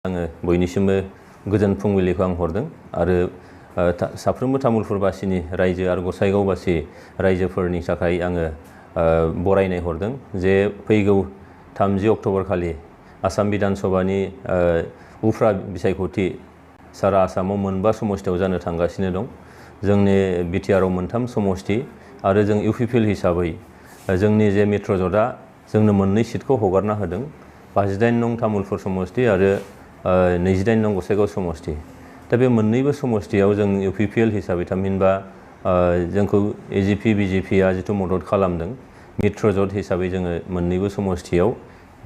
आङो बयनिसिमबो गोजोन फुंबिलिखौ आं हरदों आरो साफ्रोमबो तामुलपुरबासिनि रायजो आरो गसाइगावबासि रायजोफोरनि थाखाय आङो बरायनाय हरदों जे फैगौ 30 अक्ट'बर खालि आसाम बिधान सभानि उफ्रा बिसायख'थि सारा आसामाव मोनबा समस्तियाव जानो थांगासिनो दं। जोंनि बिटिआरआव मोनथाम समस्ति आरो जों इउपिपिएल हिसाबै जोंनि जे मित्रजोटआ जोंनो मोननै सिटखौ हगारना होदों। 59 नं तामुलपुर समस्ति आरो 28 नं गसाइगाव समस्ति। दा बे मोननैबो समस्तियाव जों इउपिपिएल हिसाबै थामहिनबा जोंखौ एजिपि बिजेपिआ जिथु मदद खालामदों मित्रजोट हिसाबै जोङो मोननैबो समस्तियाव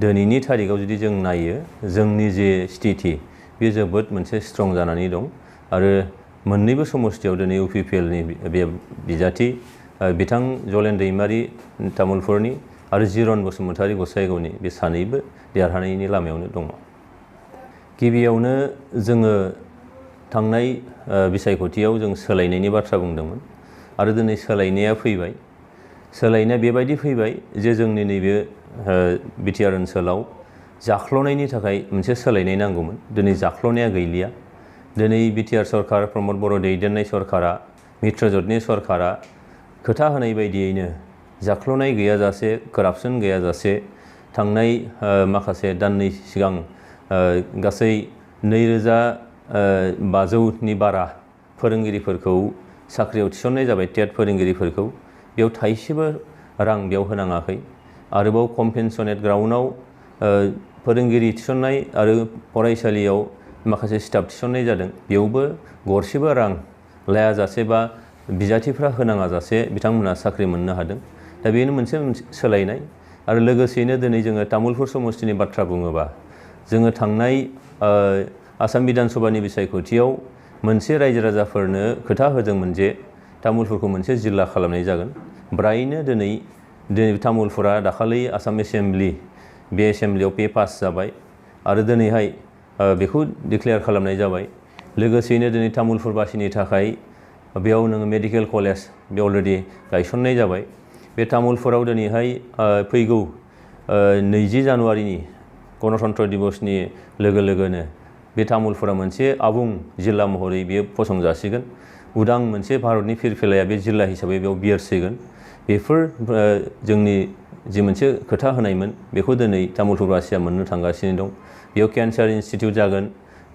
दिनैनि थारिखआव जुदि जों नायो जोंनि जे स्थिति बे जोबोद मोनसे स्ट्रं जानानै दं आरो मोननैबो समस्तियाव दिनै इउपिपिएलनि बे बिजाथि बिथां जलेन दैमारि तामुलपुरनि आरो जिरन बसुमतारी गसाइगावनि बे सानैबो देरहानायनि लामायावनो दङ। गिबियावनो जोङो थांनाय बिसायख'थियाव जों सोलायनायनि बाथ्रा बुंदोंमोन आरो दिनै सोलायनाया फैबाय। सोलायनाया बेबायदि फैबाय जे जोंनि नैबे बिटिआर ओनसोलाव जाख्ल'नायनि थाखाय मोनसे सोलायनाय नांगौमोन। दिनै जाख्ल'नाया गैलिया। दिनै बिटिआर सरकार प्रमद बर' दैदेननाय सरकारा मित्रजोटनि सरकारा खोथा होनाय बायदियैनो जाख्ल'नाय गैयाजासे कारापसन गैयाजासे थांनाय माखासे दाननै सिगां गासै 2500नि बारा फोरोंगिरिफोरखौ साख्रियाव थिसननाय जाबाय। टेट फोरोंगिरिफोरखौ बेयाव थाइसेबो रां बेयाव होनाङाखै। आरोबाव कम्पेन्सनेट ग्राउन्डआव फोरोंगिरि थिसननाय आरो फरायसालियाव माखासे स्टाफ थिसननाय जादों। बेयावबो गरसेबो रां लायाजासे बा बिजाथिफ्रा होनाङाजासे बिथांमोनहा साख्रि मोननो हादों। दा बेनो मोनसे सोलायनाय आरो लोगोसेयैनो दिनै जोङो तामुलपुर समस्तिनि बाथ्रा बुङोबा जोङो थांनाय आसाम बिधान सभानि बिसायख'थियाव मोनसे रायजो राजाफोरनो खोथा होदोंमोन जे तामुलपुरखौ मोनसे जिल्ला खालामनाय जागोन। ब्रायनो दिनै तामुलपुरा दाखालि आसाम एसेम्ब्लि बे एसेम्ब्लियाव पास जाबाय आरो दिनैहाय बेखौ डिक्लेयार खालामनाय जाबाय। लोगोसेयैनो दिनै तामुलपुरबासिनि थाखाय बेयाव नोङो मेडिकेल कलेज बे अलरेडि गायसननाय जाबाय। बे तामुलपुराव दिनैहाय फैगौ 20 जानुवारिनि गणतन्त्र दिबसनि लोगो लोगोनो बे तामुलपुरा मोनसे आबुं जिल्ला महरै बेयो फसंजासिगोन। उदां मोनसे भारतनि फिरफिलाया बे जिल्ला हिसाबै बेयाव बिरसिगोन। बेफोर जोंनि जि मोनसे खोथा होनायमोन बेखौ दिनै तामुलपुरबासिया मोननो थांगासिनो दं। बेयाव केन्सार इन्सटिटिउट जागोन,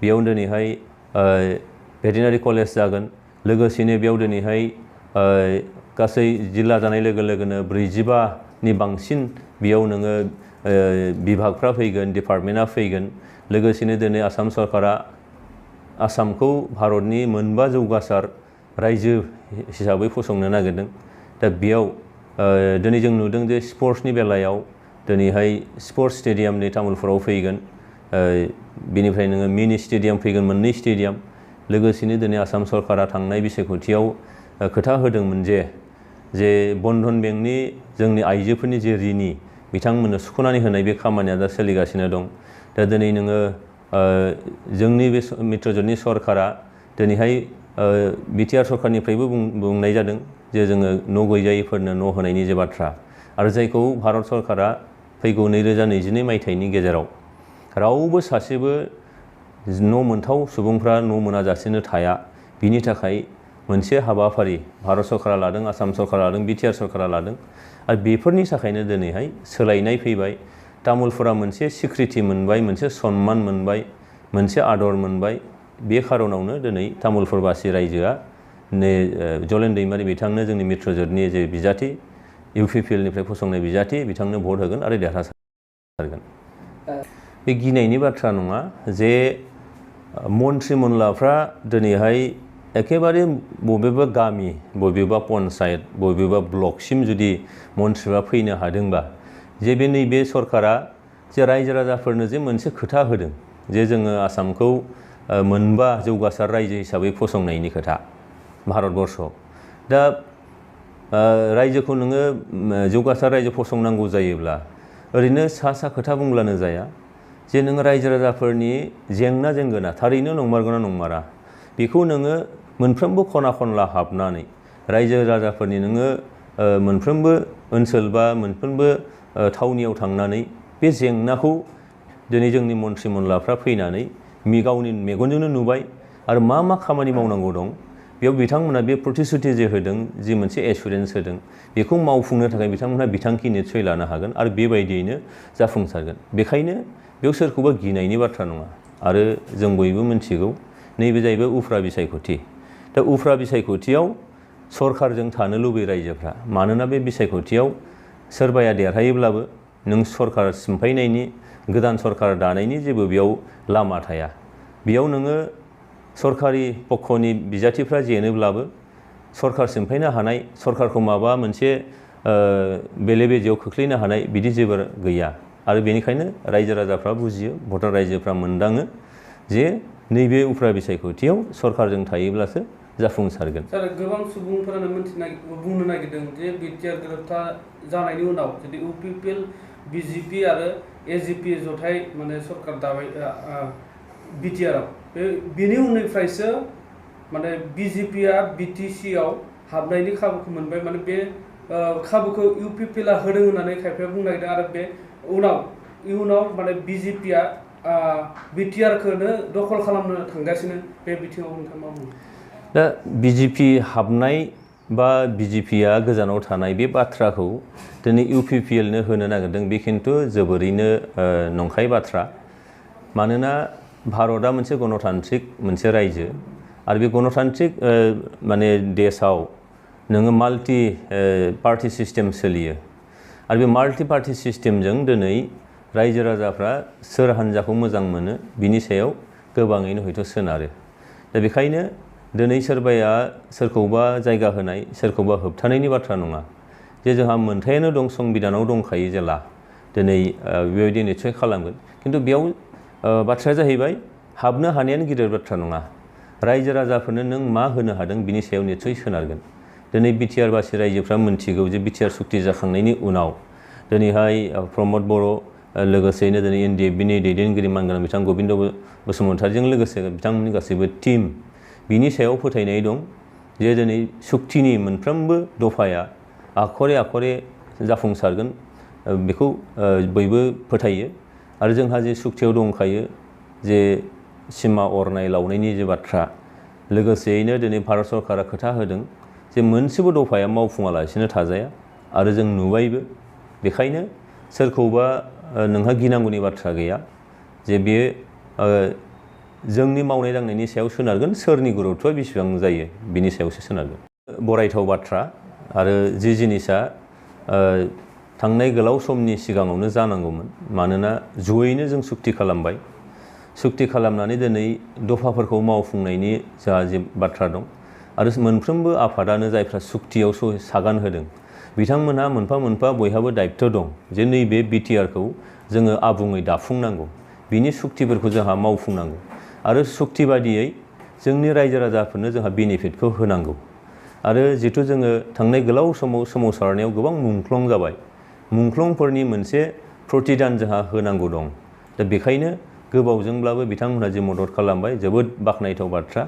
बेयाव दिनैहाय भेटेनारि कलेज जागोन, लोगोसेनो बेयाव दिनैहाय गासै जिल्ला जानाय लोगो लोगोनो 45नि बांसिन बेयाव नोङो बिभागफ्रा फैगोन, डिपार्टमेन्टआ फैगोन। लोगोसेनो दिनै आसाम सरकारा आसामखौ भारतनि मोनबा जौगासार रायजो हिसाबै फसंनो नागिरदों। दा बेयाव दिनै जों नुदों जे स्पर्ट्सनि बेलायाव दिनैहाय स्पर्ट्स स्टेडियाम नै तामुलपुराव फैगोन। बेनिफ्राय नोङो मिनि स्टेडियाम फैगोन, मोननै स्टेडियाम। लोगोसेनो दिनै आसाम सरकारा थांनाय बिसायख'थियाव खोथा होदोंमोन जे बन्धन बेंकनि जोंनि आइजोफोरनि जे ऋणी बिथांमोननो सुख'नानै होनाय बे खामानिया दा सोलिगासिनो दं। दा दिनै नोङो जोंनि बे मित्रजोटनि सरकारा दिनैहाय बिटिआर सरकारनिफ्रायबो बुंनाय जादों जे जोङो न' गैजायिफोरनो न' होनायनि जे बाथ्रा आरो जायखौ भारत सरकारा फैगौ 2022 मायथाइनि गेजेराव रावबो सासेबो न' मोनथाव सुबुंफ्रा न' मोनाजासेनो थाया, बिनि थाखाय मोनसे हाबाफारि भारत सरकारा लादों, आसाम सरकारा लादों, बिटिआर सरकारा लादों आरो बेफोरनि थाखायनो दिनैहाय सोलायनाय फैबाय। तामुलपुरा मोनसे स्वीकृति मोनबाय, मोनसे सन्मान मोनबाय, मोनसे आदर मोनबाय। बे खार'नावनो दिनै तामुलपुरबासि रायजोआ जलेन दैमारि बिथांनो जोंनि मित्रजोटनि जे बिजाथि इउपिपिएलनिफ्राय फसंनाय बिजाथि बिथांनो भट होगोन आरो देरहासारगोन। बे गिनायनि बाथ्रा नङा जे मन्त्रि मनलाफ्रा दिनैहाय एखेबारे बबेबा गामि, बबेबा पन्सायत, बबेबा ब्लकसिम जुदि मन्थ्रिफ्रा फैनो हादोंबा जे बे नैबे सरकारा जे रायजो राजाफोरनो जे मोनसे खोथा होदों जे जोङो आसामखौ मोनबा जौगासार रायजो हिसाबै फसंनायनि खोथा भारतबर्षआव। दा रायजोखौ नोङो जौगासार रायजो फसंनांगौ जायोब्ला ओरैनो सा खोथा बुंब्लानो जाया जे नोङो रायजो राजाफोरनि जेंना जेंगोना थारैनो नंमारगौना नंमारा बेखौ नोङो मोनफ्रोमबो खना खनला हाबनानै रायजो राजाफोरनि नोङो मोनफ्रोमबो ओनसोल बा मोनफ्रोमबो थावनियाव थांनानै बे जेंनाखौ दिनै जोंनि मन्त्रि मनलाफ्रा फैनानै गावनि मेगनजोंनो नुबाय आरो मा मा खामानि मावनांगौ दं बेयाव बिथांमोना बे प्रतिश्रुति जे होदों जि मोनसे एसुरेन्स होदों बेखौ मावफुंनो थाखाय बिथांमोनहा बिथांखि निस्सय लानो हागोन आरो बेबायदियैनो जाफुंसारगोन। बेखायनो बेयाव सोरखौबा गिनायनि बाथ्रा नङा आरो जों बयबो मिथिगौ नैबे जाहैबाय उफ्रा बिसायख'थि। दा उफ्रा बिसायख'थियाव सरखारजों थानो लुबैयो रायजोफ्रा, मानोना बे बिसायख'थियाव सोरबाया देरहायोब्लाबो नों सरखार सिमफायनायनि गोदान सरखार दानायनि जेबो बेयाव लामा थाया। बेयाव नोङो सरकारि पक्षनि बिजाथिफ्रा जेनोब्लाबो सरखार सिमफायनो हानाय, सरखारखौ माबा मोनसे बेले बेजेआव खोख्लैनो हानाय बिदि जेबो गैया आरो बेनिखायनो रायजो राजाफ्रा बुजियो, भटार रायजोफ्रा मोनदाङो जे नैबे उफ्रा बिसायख'थियाव सरखारजों थायोब्लासो जाफुंसारगोन। सार, गोबां सुबुंफोरानो बुंनो नागिरदों जे बिटिआर गोरोबथा जानायनि उनाव जुदि इउपिपिएल, बिजेपि आरो एजिपि जथाय माने सरखार दाबाय बिटिआरआव, बेनि उननिफ्रायसो माने बिजेपिआ बिटिसिआव हाबनायनि खाबुखौ मोनबाय, माने बे खाबुखौ इउपिपिएलआ होदों होननानै खायफाया बुंनो नागिरदों आरो बे इयुनाव माने बिजेपिआ बिटिआरखौनो दखल खालामनो थांगासिनो, बे बिथिङाव नोंथाङा मा बुङो? दा बिजेपि हाबनाय बा बिजेपिआ गोजानाव थानाय बे बाथ्राखौ दिनै इउपिपिएलनो होनो नागिरदों, बे खिन्थु जोबोरैनो नंखाय बाथ्रा। मानोना भारतआ मोनसे गणतान्त्रिक मोनसे रायजो आरो बे गणतान्त्रिक माने देशआव नोङो माल्टि पार्टि सिस्टेम सोलियो आरो बे माल्टि पार्टि सिस्टेमजों दिनै रायजो राजाफ्रा सोर हान्जाखौ मोजां मोनो बिनि सायाव गोबाङैनो हयथ' सोनारो। दा बेखायनो दिनै सोरबाया सोरखौबा जायगा होनाय, सोरखौबा होबथानायनि बाथ्रा नङा। जे जोंहा मोनथायानो दं, संबिधानाव दंखायो जेला दिनै बेबायदि निस्सय खालामगोन। खिन्थु बेयाव बाथ्राया जाहैबाय हाबनो हानायानो गिदिर बाथ्रा नङा, रायजो राजाफोरनो नों मा होनो हादों बिनि सायाव निस्सय सोनारगोन। दिनै बिटिआर बासि रायजोफ्रा मिन्थिगौ जे बिटिआर सुक्ति जाखांनायनि उनाव दिनैहाय प्रमद बर' लोगोसेयैनो दिनै एनडिएफबिनि दैदेनगिरि मानगोनां बिथां गबिन्द बसुमतारीजों लोगोसे बिथांमोननि गासैबो टीम बिनि सायाव फोथायनाय दं जे दिनै सुक्तिनि मोनफ्रोमबो दफाया आखरे आखरे जाफुंसारगोन, बेखौ बयबो फोथायो। आरो जोंहा जे सुक्तियाव दंखायो जे सिमा अरनाय लावनायनि जे बाथ्रा, लोगोसेयैनो दिनै भारत सरकारा खोथा होदों जे मोनसेबो दफाया मावफुङालासिनो थाजाया आरो जों नुबायबो। बेखायनो सोरखौबा नोंहा गिनांगौनि बाथ्रा गैया, जे बेयो जोंनि मावनाय दांनायनि सायाव सोनारगोन, सोरनि गुरुत्वआ बेसेबां जायो बिनि सायावसो सोनारगोन। बरायथाव बाथ्रा आरो जि जिनिसा थांनाय गोलाव समनि सिगाङावनो जानांगौमोन, मानोना जयैनो जों सुक्ति खालामबाय। सुक्ति खालामनानै दिनै दफाफोरखौ मावफुंनायनि जोंहा जे बाथ्रा दं आरो मोनफ्रोमबो आफादानो जायफ्रा सुक्तियाव सागान होदों बिथांमोनहा मोनफा मोनफा बयहाबो दायित्व दं जे नैबे बिटिआरखौ जोङो आबुङै दाफुंनांगौ, बिनि सुक्तिफोरखौ जोंहा मावफुंनांगौ आरो सुक्ति बादियै जोंनि रायजो राजाफोरनो जोंहा बेनिफिटखौ होनांगौ। आरो जिथु जोङो थांनाय गोलाव समाव सोमावसारनायाव गोबां मुंख्लं जाबाय, मुंख्लंफोरनि मोनसे प्रतिदान जोंहा होनांगौ दं। दा बेखायनो गोबावजोंब्लाबो बिथांमोनहा जे मदद खालामबाय, जोबोद बाख्नायथाव बाथ्रा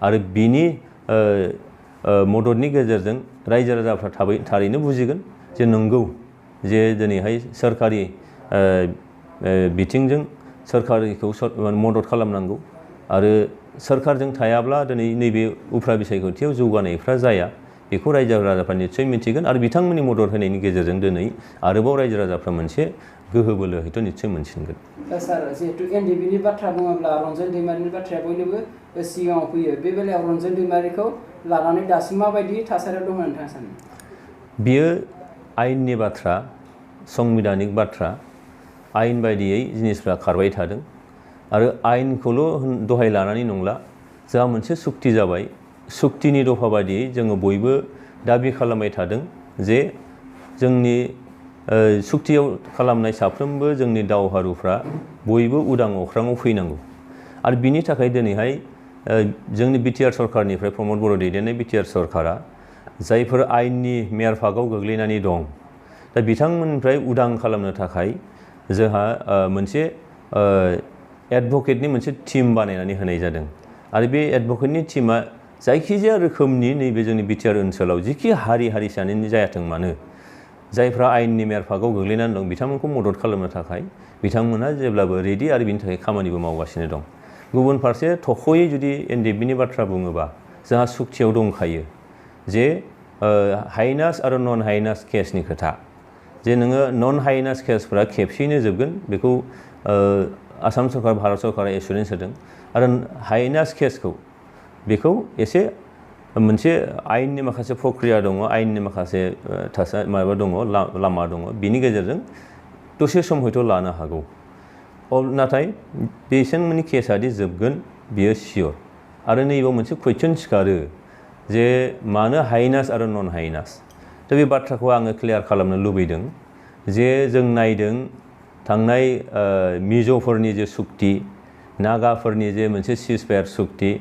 आरो बिनि मददनि गेजेरजों रायजो राजाफ्रा थारैनो बुजिगोन जे नंगौ जे दिनैहाय सोरखारि बिथिंजों सोरखारिखौ मदद खालामनांगौ आरो सोरखारजों थायाब्ला दिनै नैबे उफ्रा बिसायख'थियाव जौगानायफ्रा जाया, बेखौ रायजो राजाफ्रा निस्सय मिन्थिगोन आरो बिथांमोननि मदद होनायनि गेजेरजों दिनै आरोबाव रायजो राजाफ्रा मोनसे गोहो बोलो हयथ' निस्सय मोनसिनगोन। सार, जिहेतु एनडिएफबिनि बाथ्रा बुङोब्ला रन्जन दैमारिनि बाथ्राया बयनोबो सिगाङाव फैयो, बे बेलायाव रन्जन दैमारिखौ लानानै दासिम माबायदि थासारियाव दं होननानै नोंथाङा सानो? बियो आयेननि बाथ्रा, संबिधानिक बाथ्रा, आयेन बायदियै जिनिसफ्रा खारबाय थादों आरो आयेनखौल' दहाय लानानै नंला, जोंहा मोनसे सुक्ति जाबाय, सुक्तिनि दफा बायदियै जोङो बयबो दाबि खालामबाय थादों जे जोंनि सुक्तियाव खालामनाय साफ्रोमबो जोंनि दावहारुफ्रा बयबो उदां अख्राङाव फैनांगौ आरो बिनि थाखाय दिनैहाय जोंनि बिटिआर सरकारनिफ्राय प्रमद बर' दैदेननाय बिटिआर सरकारा जायफोर आयेननि मेरफागाव गोग्लैनानै दं, दा बिथांमोननिफ्राय उदां खालामनो थाखाय जोंहा मोनसे एडभकेटनि मोनसे टीम बानायनानै होनाय जादों आरो बे एडभकेटनि टीमा जायखिजाया रोखोमनि नैबे जोंनि बिटिआर ओनसोलाव जिखि हारि हारिसायानो जायाथों मानो, जायफ्रा आयेननि मेरफागाव गोग्लैनानै दं बिथांमोनखौ मदद खालामनो थाखाय बिथांमोनहा जेब्लाबो रेडि आरो बिनि थाखाय खामानिबो मावगासिनो दं। गुबुन फारसे थख'यै जुदि एनडिएफबिनि बाथ्रा बुङोबा जोंहा सुक्तियाव दंखायो जे हाइनास आरो नन हाइनास केसनि खोथा जे नोङो नन हाइनास केसफोरा खेबसेयैनो जोबगोन बेखौ आसाम सरकार भारत सरकारा एसुरेन्स होदों आरो हाइनास केसखौ बेखौ एसे मोनसे आयेननि माखासे प्रक्रिया दङ आयेननि माखासे माबा दङ लामा दङ बिनि गेजेरजों दसे सम हयथ' लानो हागौ नाथाय बेसोरनि केसादि जोबगोन बियो सियर आरो नैबाव मोनसे कुइसन सिखारो जे मानो हाइनास आरो नन हाइनास दा बे बाथ्राखौ आङो क्लियार खालामनो लुबैदों जे जों नायदों थांनाय मिज'फोरनि जे सुक्ति नागाफोरनि जे मोनसे सिजफायार सुक्ति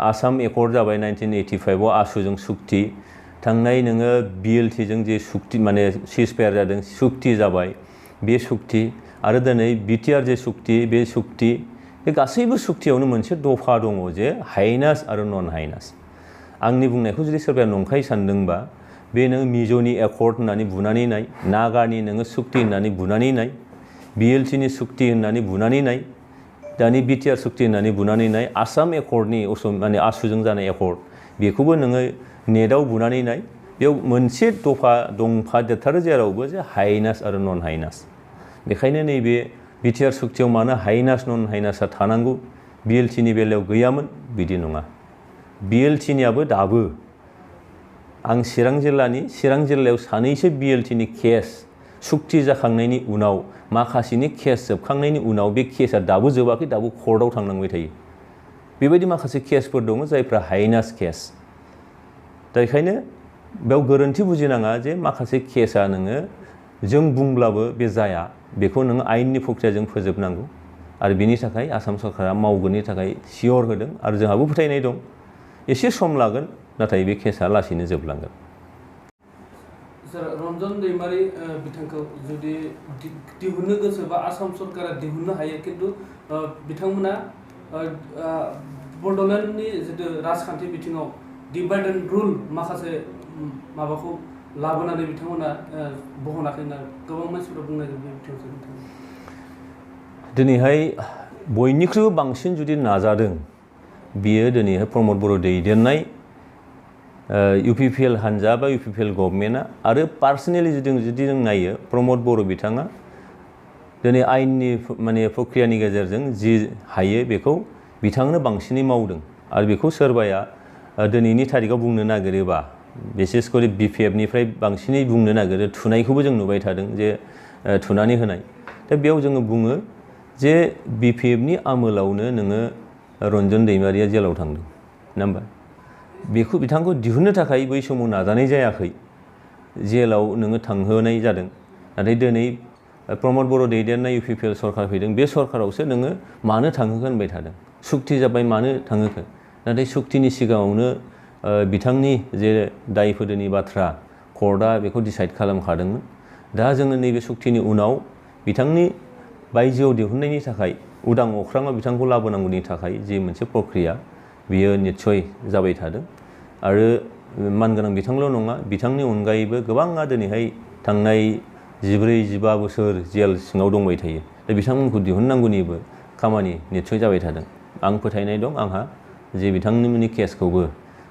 आसाम एकर्ड जाबाय 1985आव आसुजों सुक्ति थांनाय नोङो बिएलटिजों जे सुक्ति माने सिजफायार जादों सुक्ति जाबाय बे सुक्ति आरो दिनै बिटिआर जे सुक्ति बे सुक्ति बे गासैबो सुक्तियावनो मोनसे दफा दङ जे हाइनास आरो नन हाइनास आंनि बुंनायखौ जुदि सोरबाया नंखाय सानदोंबा बे नोङो मिज'नि एकर्ड होननानै बुनानै नाय नागानि नोङो सुक्ति होननानै बुनानै नाय बिएलटिनि सुक्ति होननानै बुनानै नाय दानि बिटिआर सुक्ति होननानै बुनानै नाय आसाम एकर्डनि माने आसुजों जानाय एकर्ड बेखौबो नोङो नेटआव बुनानै नाय बेयाव मोनसे दफा दंफा देरथारो जेरावबो जे हाइनास आरो नन हाइनास बेखायनो नैबे बिटिआर सुक्तियाव मानो हाइनास नन हाइनासआ थानांगौ बिएलटिनि बेलायाव गैयामोन बिदि नङा बिएलटिनियाबो दाबो आं चिरां जिल्लायाव सानैसो बिएलटिनि केस सुक्ति जाखांनायनि उनाव माखासेनि केस जोबखांनायनि उनाव बे केसआ दाबो जोबाखै दाबो कर्टआव थांनांबाय थायो बेबायदि माखासे केसफोर दङ जायफ्रा हाइनास केस दा बेखायनो बेयाव गोरोन्थि बुजिनाङा जे माखासे केसआ नोङो जों बुंब्लाबो बे जाया बेखौ नोङो आयेननि प्रक्रियाजों फोजोबनांगौ आरो बिनि थाखाय आसाम सरकारा मावगोननि थाखाय सियर होदों आरो जोंहाबो फोथायनाय दं एसे सम लागोन नाथाय बे केसआ लासैनो जोबलांगोन सार रन्जन दैमारि बिथांखौ जुदि दिहुननो गोसोबा आसाम सरकारा दिहुननो हायो खिन्थु बिथांमोना बड'लेण्डनि जितु राजखान्थि बिथिङाव डिभाइड एन्ड रुल माखासे माबाखौ लाबोनानै बिथांमोना बहनाखै होनना गोबां मानसिफोरा बुंनाय बे बिथिङाव दिनैहाय बयनिख्रुइबो बांसिन जुदि नाजादों बियो दिनैहाय प्रमद बर' दैदेननाय इउपिपिएल हान्जा बा इउपिपिएल गभर्नमेन्टआ आरो पार्सनेलि जुदि जों नायो प्रमद बर' बिथाङा दिनै आयेननि माने प्रक्रियानि गेजेरजों जि हायो बेखौ बिथांनो बांसिनै मावदों आरो बेखौ सोरबाया दिनैनि थारिखआव बुंनो नागिरोबा बिसेसकरि बिपिएफनिफ्राय बांसिनै बुंनो नागिरो थुनायखौबो जों नुबाय थादों जे थुनानै होनाय दा बेयाव जोङो बुङो जे बिपिएफनि आमोलावनो नोङो रन्जन दैमारिया जेलाव थांदों नङा होमबा बेखौ बिथांखौ दिहुननो थाखाय बै समाव नाजानाय जायाखै जेलाव नोङो थांहोनाय जादों नाथाय दिनै प्रमद बर' दैदेननाय इउपिपिएल सरकार फैदों बे सरकारावसो नोङो मानो थांहोखो होनबाय थादों सुक्ति जाबाय मानो थांहोखो नाथाय सुक्तिनि सिगाङावनो बिथांनि जे दाय फोदोनि बाथ्रा कर्टआ बेखौ डिसाइड खालामखादोंमोन दा जोङो नैबे सुक्तिनि उनाव बिथांनि बायजोआव दिहुननायनि थाखाय उदां अख्राङाव बिथांखौ लाबोनांगौनि थाखाय जे मोनसे प्रक्रिया बियो निस्सय जाबाय थादों आरो मानगोनां बिथांल' नङा बिथांनि अनगायैबो गोबाङा दिनैहाय थांनाय 14-15 बोसोर जेल सिङाव दंबाय थायो दा बिथांमोनखौ दिहुननांगौनिबो खामानि निस्सय जाबाय थादों आं फोथायनाय दं आंहा जे बिथांमोननि केसखौबो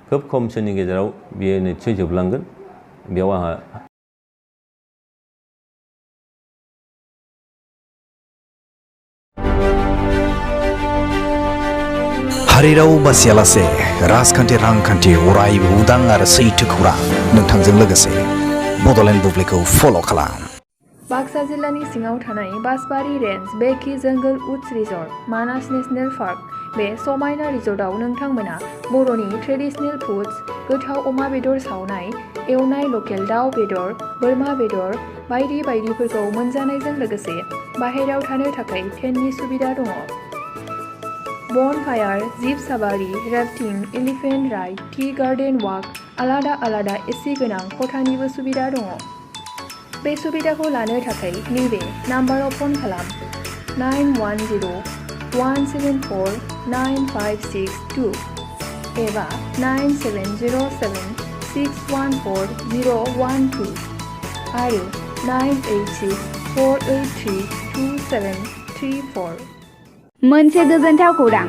खोब खम समनि गेजेराव बियो निस्सय जोबलांगोन बेयाव आंहा हारि राव बासियालासे राजखान्थि रांखान्थि अरायबो उदां आरो सैथो खौरां नोंथांजों लोगोसे बड'लेण्ड बुब्लिखौ फल' खालाम। बाक्सा जिल्लानि सिङाव थानाय बासबारि रेन्ज बेकि जंगल उड्स रिजर्ट मानास नेशनेल पार्क बे समायना रिजर्टआव नोंथांमोना बर'नि ट्रेडिशनेल फुड्स गोथाव अमा बेदर सावनाय एवनाय लकेल दाउ बेदर बोरमा बेदर बायदि बायदिफोरखौ मोनजानायजों लोगोसे बाहेरायाव थानो थाखाय टेन्टनि सुबिदा दङ। Bonfire jeep safari rafting elephant ride tea garden walk आलादा आलादा एसि गोनां खथानिबो सुबिदा दङ। बे सुबिदाखौ लानो थाखाय नैबे नाम्बाराव फन खालाम 9104974956 एबा 9707614012 आरो 9864832734। मोनसे गोजोनथाव खौरां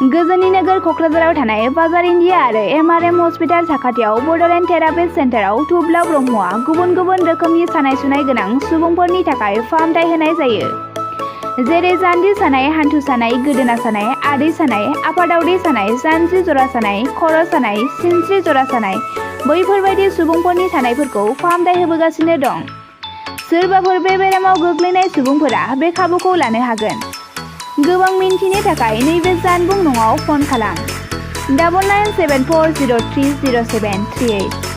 गोजोननि नोगोर क'क्राझाराव थानाय बाजार इन्डिया आरो MRM हस्पिटाल साखाथियाव बड'लेण्ड थेरापि सेन्टाराव थुब्ला ब्रह्मआ गुबुन गुबुन रोखोमनि सानाय सुनाय गोनां सुबुंफोरनि थाखाय फाहामथाय होनाय जायो। जेरै जान्जि सानाय, हान्थु सानाय, गोदोना सानाय, आदै सानाय, आफादावदै सानाय, जानजि जरा सानाय, खर' सानाय, सिनस्रि जरा सानाय बैफोरबायदि सुबुंफोरनि सानायफोरखौ फाहामथाय होबोगासिनो दं। सोरबाफोर बे बेरामाव गोग्लैनाय सुबुंफोरा बे खाबुखौ लानो हागोन। गोबां मिन्थिनो थाखाय नैबे जानबुं नङाव फन खालाम 9974030738।